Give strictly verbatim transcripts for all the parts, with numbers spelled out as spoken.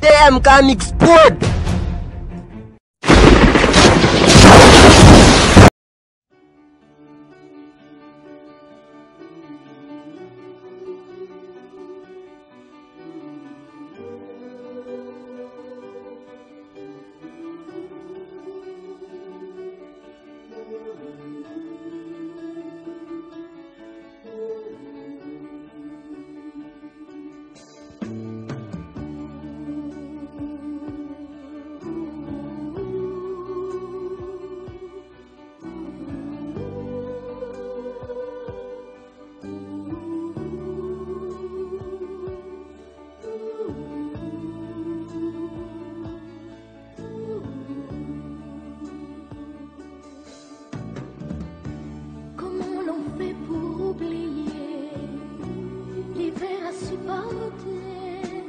T M K Mix Prod. Comment l'on fait pour oublier l'hiver à supporter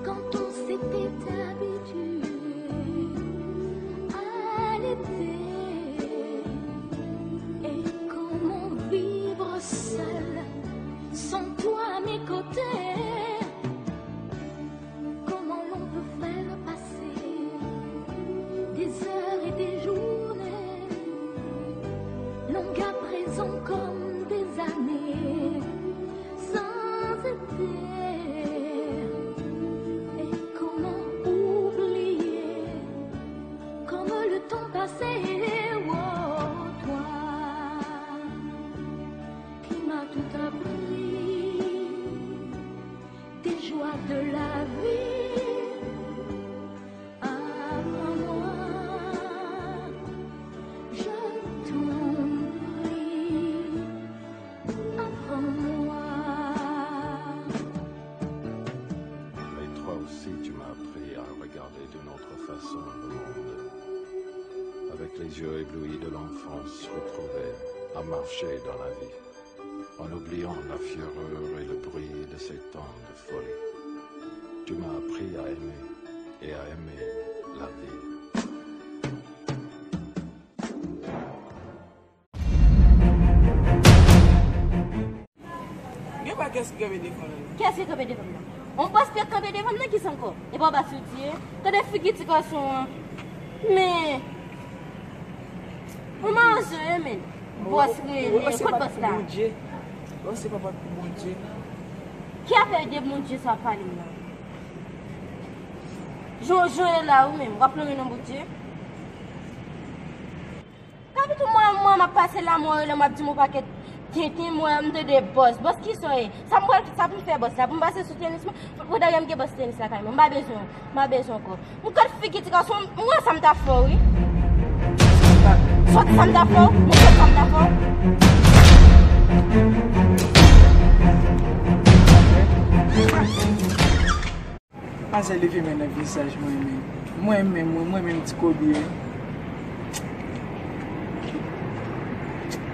quand on s'était habitué à l'été? Et comment vivre seul sans toi à mes côtés? Comment l'on peut faire passer des heures et des journées, longues à présent comme des années, sans été? Et comment oublier comme le temps passé, oh, toi qui m'as tout appris, des joies de la vie. Apprends-moi, je t'en prie, apprends-moi. Mais toi aussi, tu m'as appris à regarder d'une autre façon le monde. Avec les yeux éblouis de l'enfance retrouvée, à marcher dans la vie, en oubliant la fureur et le bruit de ces temps de folie. Tu m'as appris à aimer et à aimer la vie. Gen pa kès ki kanpe devan l la. Kès ki kanpe devan m nan? On bòs ki kanpe devan m nan, kisa ankò? E pa bòs ou di ye? Tande figi ti gason an. Men, ou manje, men. Bòs rele, kot bòs la? Bondye. Bòs se papa pou Bondye. Ki afè de Bondye sa w ap pale m nan? Jan w jwe la ou menm, w ap lonmen nan Bondye? Kapitou mwen, mwen, m ap pase la, mwen rele, m ap di m yon pakèt tenten, mwen, m tande bòs. Bòs kisa w ye? Sa m pral, sa pou m fè bòs la? Pou m pase sou tenis mwen? Pou, pou dèyè m gen bòs tenis la kay mwen. M pa bezwen, m pa bezwen ankò. M kote figi ti gason, m wè sa m ta fè w, wi. Sòt sa m ta fè w, m sòt sa m ta fè w. Manzè leve men nan vizaj mwen menm. Mwen menm, mwen, mwen menm ti Kobe, wi.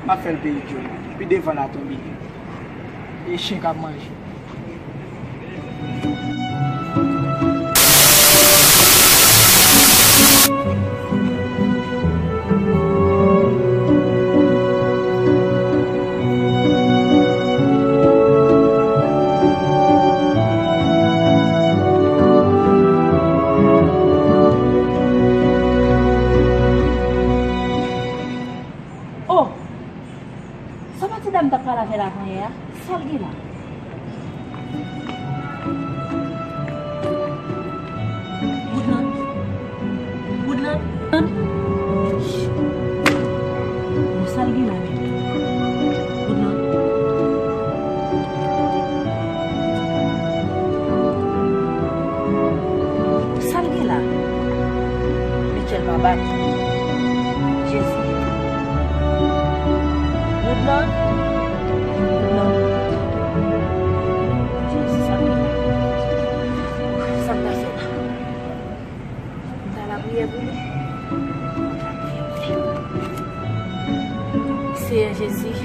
M ap fè l peye djòl. Pi devan l a tonbe. E chen k ap manje. Oh! Sa pa ti dam t ap pale avè l avanyè a? Sa l gen la? Woodland? Woodland? Bon, sa l gen la menm? Woodland? Sa l gen la? Men kè l pa bat. Jezi. Woodland? Woodland? Jezi, sa m gen la? Sa m ta fè la? M ta lapriyè pou li. Seyè Jezi, m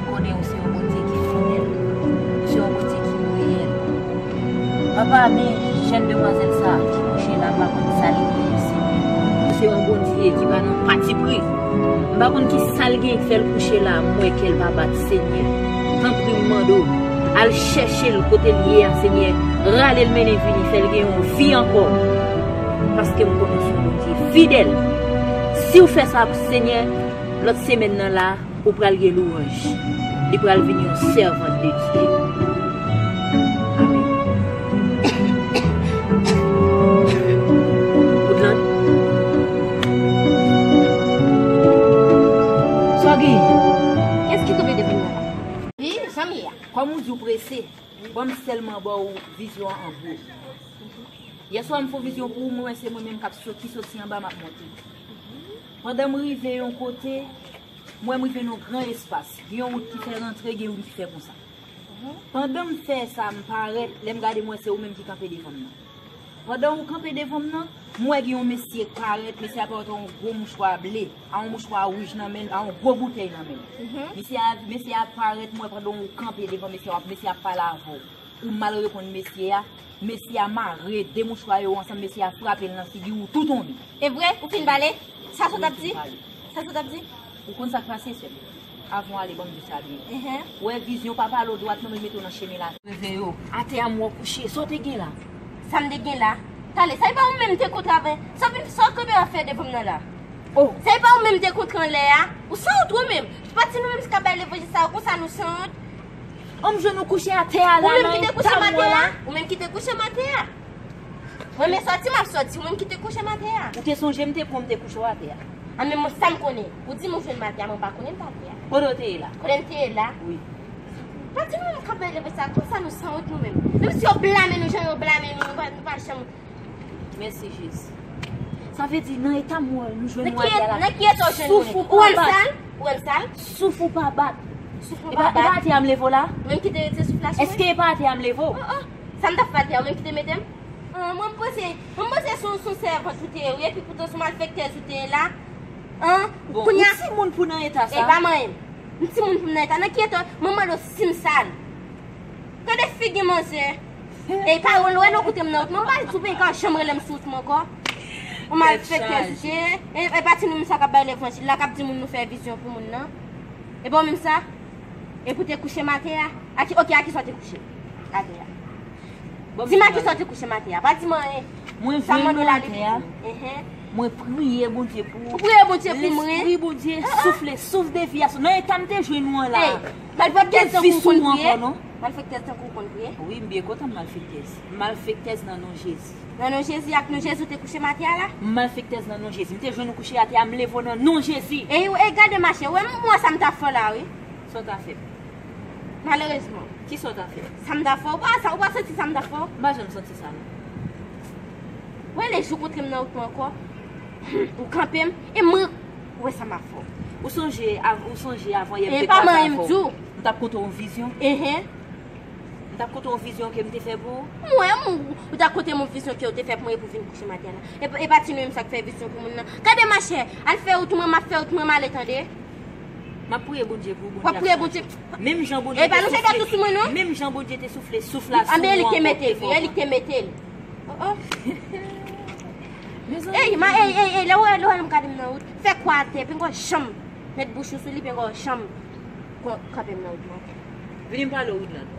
konnen ou se yon Bondye ki fidèl. Ou se yon Bondye ki reyèl. Papa, men jèn demwazèl sa a ki kouche la, m pa konn sa li ye, Senyè. Ou se yon Bondye ki pa nan patipri. M pa konn ki sa l gen k fè l kouche la, m wè kè l pa bat, Senyè. Tanpri, m mande w, al chèche l kote l ye a, Senyè. Rale l mennen vini, fè l gen yon vi Ankò, paske m konnen w se yon Bondye fidèl. Si w fè sa pou Senyè, lòt semèn nan la, ou pral gen lwanj. Li pral vin yon sèvant de Dye. Amèn. Woodland. Sa w genyen? Kiyès ki kanpe devan m nan la? Wi, jan m ye a. Kòm ou di w prese, ban m sèlman ba w vizyon an an gwo. Yèswa m fè yon vizyon pou ou, mwen wè se mwen menm k ap sot, ki soti anba m ap monte. Pandan m rive yon kote, m wè m rive nan yon gran espas. Gen yon wout ki fè rantre, gen youn ki fè konsa. Pandan m fè sa, m parèt, lè m gade m wè se ou menm ki kanpe devan m nan. Pandan ou kanpe devan m nan, m wè gen yon mesye k parèt, mesye a parèt ak yon gwo mouchwa ble, ak yon mouchwa wouj nan men l, ak yon gwo boutèy nan men l. Mesye a, mesye a parèt, m wè pandan ou kanpe devan mesye a, mesye a ap pale avè w. Ou mal reponn mesye a. Mesye a mare de mouchwa yo ansanm, mesye a frape l nan figi, ou tou tonbe. E vre? Ou fin pale? Sa sot ap di? Sa sot ap di? Ou konn sa k pase, sè m? Avan w ale, ban m di w sa byen. Enhen. Ou wè vizyon pa pale w dwat non, men mete w nan chemen la. Reve yo. Atè a m wè w kouche. Sa w te gen la? Sa m te gen la? Talè, sa e pa ou menm te kontre avè? Sa w vin, sa w kanpe ap fè devan m nan la? Oh. Sa e pa ou menm te kontre anlè a? Ou sanwont ou menm. Pati nou menm ki ap bay levanjil sa yo konsa nou sanwont. An m jwenn ou kouche atè a la. Ou menm ki te kouche m atè a? Ou menm ki te kouche m atè a? Mwen men sòti m ap sòti, ou menm ki te kouche m atè a. Ou te sonje m te pran m te kouche w atè a. An men mwen sa m konnen. Ou di m ou jwenn m atè a, mwen pa konnen m t atè a. Kote w te ye la? Kote m te ye la? Wi. Pati nou menm k ap bay levanjil sa konsa nou sanwont nou menm. Menm si yo blame nou jan yo blame nou, nou pa, nou pa janm Mèsi Jezi. Sa vle di nan eta m wè nou jwenn nou atè a la. Nan ki eta w jwenn nou? Souf ou pa bat. Ou wè m sal? Ou wè m sal? Souf ou pa bat. Souf ou pa bat. E pa atè a m leve w la? Mwen ki te retire souf la sou mwen. Èske e pa atè a m leve w? Oh, oh. Sa m t ap fè atè a, ou menm ki te mete m? Ah, mwen m panse, mwen m panse se yon, se yon sèvant ou te ye wi, epi poutan se yon malfektèz ou te ye la. An? Bon, ou timoun pou nan eta sa? E pa manyen m. M timoun pou m nan eta. Nan ki eta? Mwen mande w si m sal. Gade figi manzè. E pawòl ou wè nan kote m nan wout mwen, m pa di w pa janm rele m sou wout mwen ankò. Ou malfektè sou te. E, e pati nou menm sa k ap bay levanjil la, k ap di moun nou fè vizyon pou moun nan. E bon menm sa. E pou te kouche m atè a. A ki, oke, a kisa w te kouche? Atè a. Di m a kisa w te kouche m atè a. Pa di m anyen. Mwen vin nan atè a. Mwen priye Bondye pou ou. Ou priye Bondye pou mwen? Lespri Bondye soufle, souf de vi a sou. Nan eta m te jwenn ou an la. Malfektèz tankou ou konn priye? Malfektèz tankou ou konn priye? Wi, m byen kontan m malfektèz. M malfektèz nan non Jezi. Nan non Jezi, ak non Jezi ou te kouche m atè a la? M malfektèz nan non Jezi. M te jwenn ou kouche atè a, m leve w nan non Jezi. E, e gade machè, ou wè m wè sa m t ap fè w la wi. Sa w t ap fè m? Malerezman. Kisa w t ap fè? Sa m t ap fè w, ou pa, sa, ou pa santi sa m t ap fè w? M pa janm santi sa non. Ou wè lè jou kontre m nan wout mwen ankò, ou kanpe m, e mwen, ou wè sa m ap fè w. Ou sonje, av-, ou sonje avan yè m te kwaze avè w. M t ap konte w yon vizyon. Enhen. M t ap konte w yon vizyon ke m te fè pou ou. Mwen, m, ou t ap konte m yon vizyon ke w te fè pou mwen epi w vin kouche m atè a la. E, e pa ti nou menm sa k fè vizyon pou moun nan. Gade machè, al fè wout mwen, m ap fè wout mwen, m ale tande. M ap priye Bondye pou ou, Bondye ap chanje. W ap priye Bondye. Menm jan Bondye te soufle. E pa nou se dòtou sou mwen non. Menm jan Bondye te soufle souf la sou ou ankò pou fè w. Anben e li k te mete l, wi, e li k te mete l. Oh, oh. Ey, ma, ey, ey, ey, lè w wè, lè w wè m gade m nan wout, fè kwa atè, pengò janm met bouch ou sou li, pengò janm kanpe m nan wout mwen. Vini m pale w Woodland.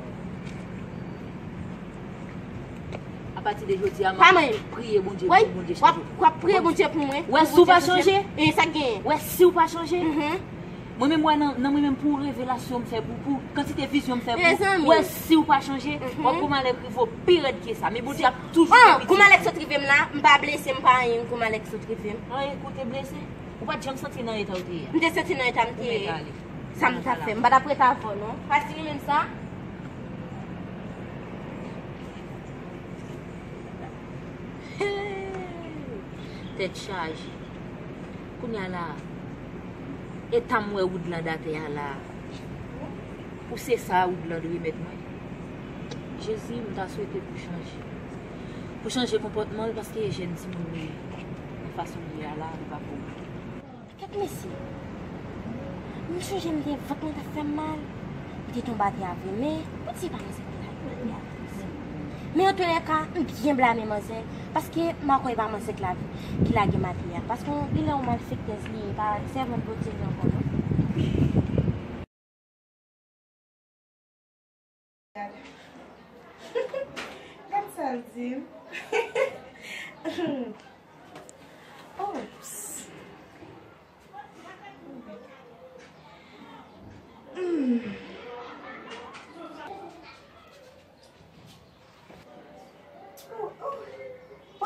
Apati de jodi a, m ap priye Bondye pou Bondye chanje. W ap, w ap priye Bondye pou mwen. Wè si w pa chanje. E sa k genyen? Wè si w pa chanje. Mwen menm wè nan, nan mwen menm pou revelasyon m fè pou, pou kantite vizyon m fè pou, wè si w pa chanje, w ap gon malèk rive w pi rèd ke sa. Men Bondye ap toujou fè pitit. Gon malèk sot rive m la, m pa blese, m pa anyen, gon malèk sot rive m. Anyen, kou te blese? Ou pa t janm santi nan eta w te ye a? M te santi nan eta m te ye. Ou mèt ale. Sa m t ap fè? M pa t ap ret avè w non. Pa di nou menm sa. Tèt chaje. Kounye a la, eta m wè Woodland atè a la. Pou se sa Woodland remèt mwen. Jezi, m ta swete pou chanje. Pou chanje konpòtman l, paske e jèn timoun li ye. Nan fason li ye a la, li pa pou mwen. Kèt mesye. M sonje m te, vant mwen t ap fè m mal. M te tonbe atè a vre, men Bondye pa nan sa k te lage m atè a. Men antouka, m byen blame manzè, paske m a kwè e pa manzè k lage, ki lage m atè a. Paske yon, li lè yon malfektèz li ye, e pa sèvant Bondye li ankò non. Gad sa l di m.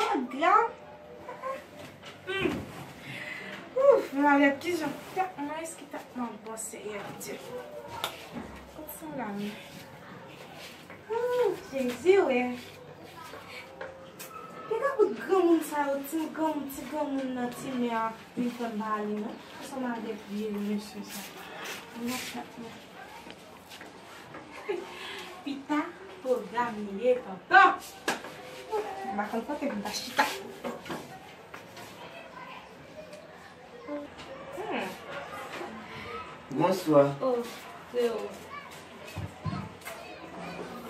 Gra. Hmm. Ouf, malè, kijan tèt mwen, èske tèt mwen bon, Senyè Dye? Kot sa la menm? Oh, Jezi, wè. Piga bout granmoun sa yo, ti granmoun, ti granmoun nan, ti mè a, vin fè m pa ale non. Ansanm avèk vye mesye sa. Mwen ap chat mwen. Pita, pwogram li ye, tonton. M pa konn kote pou m ta chita. Hmm. Bonswa. Oh, freo.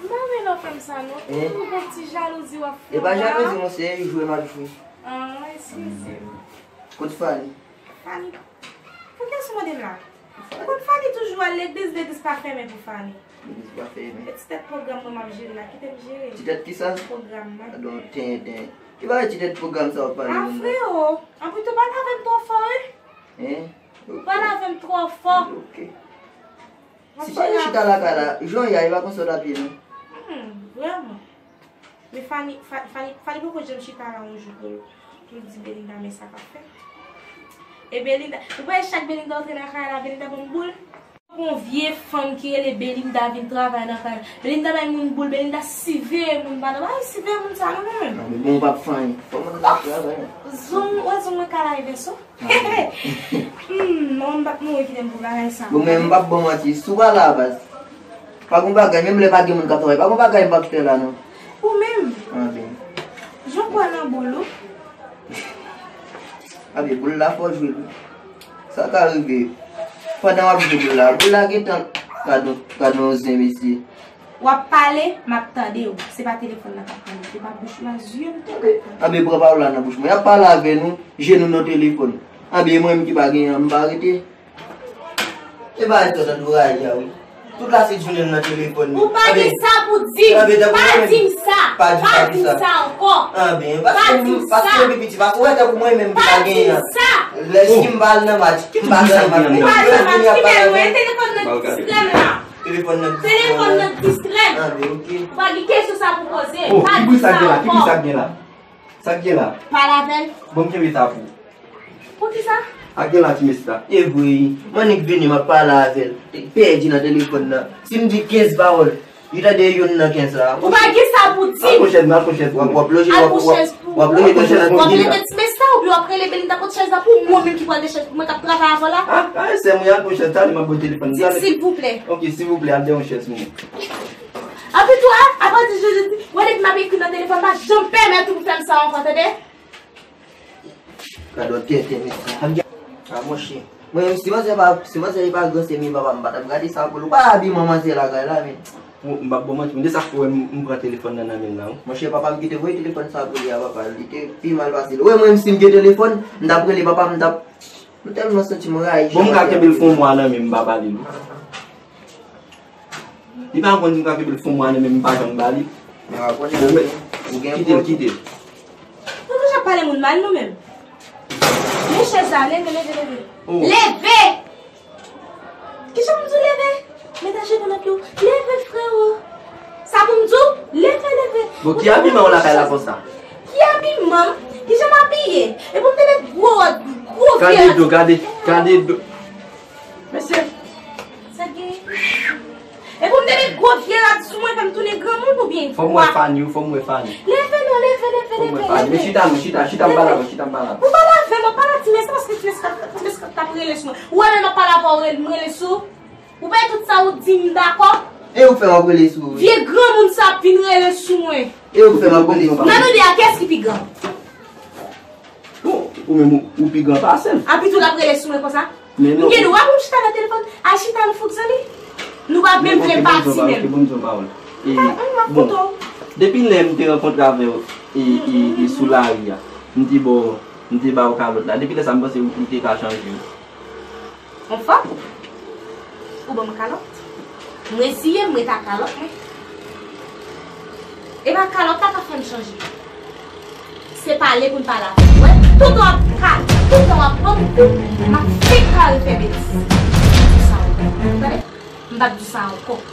M pa renmen lè w fè m sa non. Eh? Ou gon ti jalouzi w ap fè m la. E pa jalouzi, non, se jwe m ap jwe. Ah, eskize m. Kot Fani? Fani. Poukisa w mande m la? Ou konn Fani toujou al legliz, legliz pa fèmen pou Fani. Legliz pa fèmen. E ti tèt pwogram mwen m ap jere la, kite m jere. Ti tèt kisa? Pwogram mwen. Adon tenten. Ki bagay ti tèt pwogram sa w ap pale moun nan? Ah, freo, anplis ou pale avè m twò fò, wi. Hein? Ou pale avè m twò fò. Ok. Si Fani chita lakay la, jan w ye a, e pa konsa w t ap ye non. Hmm, vrèman. Men Fani, Fa-, Fani, Fani poko janm chita la yon jou pou l, pou l di Belinda men sa k ap fèt. E Belinda, ou pa wè chak Belinda antre nan kay la, Belinda ban m boul? Gon vye fanm ki rele Belinda vin travay nan kay la. Belinda bay moun boul, Belinda siveye moun, madanm. Ay, siveye moun sa non, mwen menm. Non, men bon, ou p ap fè anyen. Fò moun nan travay. Zong, wè zong mwen kale vèso. Hmm, non, m p ap mouri kite m pou bagay sa. Bon, men m p ap ba w manti, si w pa la baz, pa gon bagay, menm lè pa gen moun k ap travay, pa gon bagay m p ap fè la non. Ou menm? Anben. Jan w kwè nan boul ou? Anben, boul la fò jwe l wi. Sa ka rive. Pandan w ap jwe boul la, boul la gentan gad on, gad on zen mesye. W ap pale, m ap tande w. Se pa telefòn nan k ap pale, se pa bouch ou a, zye m tou k ap tande. Anben, pran pawòl la nan bouch mwen. Y ap pale avè nou, je nou nan telefòn. Anben, e mwen menm ki pa genyen an, m pa rete. E bagay sa w tande w rayi a wi. Tout lasenk jounen l nan telefòn li. Ou pa gen sa pou di m. Pa di m sa. Pa di m sa ankò. Anben, paske m, paske m pi piti, paske w wè tankou mwen menm ki pa genyen an. Lè si m pa al nan match, m pa al nan match. Ou pa al nan match, ki bèl mwen, telefòn nan distrè m la. Telefòn nan distrè m. Telefòn nan distrè m. Anben, ok. Ou pa gen kesyon sa pou poze. Oh, ki bri sa k gen la? Ki bri sa k gen la? Sa k gen la? Pale avè l. Bon, m kenbe sa pou ou. Poukisa? A gen la ti mesye sa. E vre, m annik vini, m ap pale avè l. Pèdi nan telefòn nan. Si m di kenz pawòl, li tande youn nan kenz la. Ou pa gen sa pou di m. Al pran chèz mwen, al pran chèz mwen. W ap, w ap lonje, w ap, w ap, w ap lonje. W ap lonje chèz la pou Belinda. W ap rele Belinda pot chèz la pou mwen menm ki pral de chèz pou mwen k ap travay avè w la. A, a, sè mwen, al pran chèz, talè m ap ba w telefòn. Di silvouplè. Ok, silvouplè, al de yon chèz mwen. Anpi tou, a, apati jodi, wè depi m ap ekri nan telefòn, pa janm pèmèt ou pou fè m sa ankò, tande? Gad yon tenten mesye. A, monchè. Mwen menm, si manzè pa, si manzè li pa gran sè m, papa m pa t ap gade sa pou l. Ou pa abi manzè lakay la, men. Bon, m p ap ba w manti, men de sa k fè w wè m, m pran telefòn nan nan men l la, wi. Monchè, papa m ki te voye telefòn sa pou li a, papa, li te pi mal pase l. Ou wè mwen menm, si m gen telefòn, m t ap rele papa m, m t ap, m tèlman santi m rayi. Bon, m ka kenbe l fè yon mwa nan men m, m pa ba li l. Li pa konn si m ka kenbe l fè yon mwa nan men m, m pa janm ba li. Men w ap konnen, ou gen kite l, kite l. Nou toujou ap pale moun mal, nou menm. Men chèz la, leve, leve, leve. Oh. Leve! Kijan pou m di w leve? Met ajenou nan pye w. Leve, freo. Sa pou m di w? Leve, leve. Bon, ki abiman w lakay la konsa? Ki abiman m? Kijan m abiye? Epi w te met gwo, gwo vye rad. Gade do, gade, gade do. Mesye. Sa k genyen? Epi w te met gwo vye rad sou mwen, fè m tounen granmoun oubyen kwa? Fò m wè Fani, wi, fò m wè Fani. Leve non, leve, leve, leve, leve. Fò m wè Fani. Men chita non, chita, chita, m pale avè w, chita, m pale avè w. Ou pale avè m, ou pale a ti mesye, paske ti mesye t ap, ti mesye t ap rele sou mwen. Ou wè lè m ap pale avè w, rele, m rele sou ou. Ou pa tout sa ou di m dakò. E ou fè m ap rele sou ou. Vye granmoun sa ap vin rele sou mwen. E ou fè m ap rele sou ou. Nan nou de a, kiyès ki pi gran? Bon, ou menm ou, ou pi gran pase l. Anpi tou l ap rele sou mwen konsa? Men non. M gen dwa pou m chita nan telefòn? Al chita nou fouk zanmi. Nou pa menm vle pati menm. Ok, bon, bon, bon, bon. E, m ap bon, koute w. Depi lè m te rankontre avè w, e, e, e sou lari a, m te ba w, m te ba w kalòt la. Depi lè sa, m panse ou, ou te ka chanje. Yon fanm? Ou ban m kalòt? M reziye m, m ret ak kalòt mwen. E pa kalòt la k ap fè m chanje. Se pale pou n pale avè m. Wè, toutan w ap ka, toutan w ap ban m kou, m ap fenk kare fè betiz. M p ap di sa ankò. Tande? M p ap di sa ankò.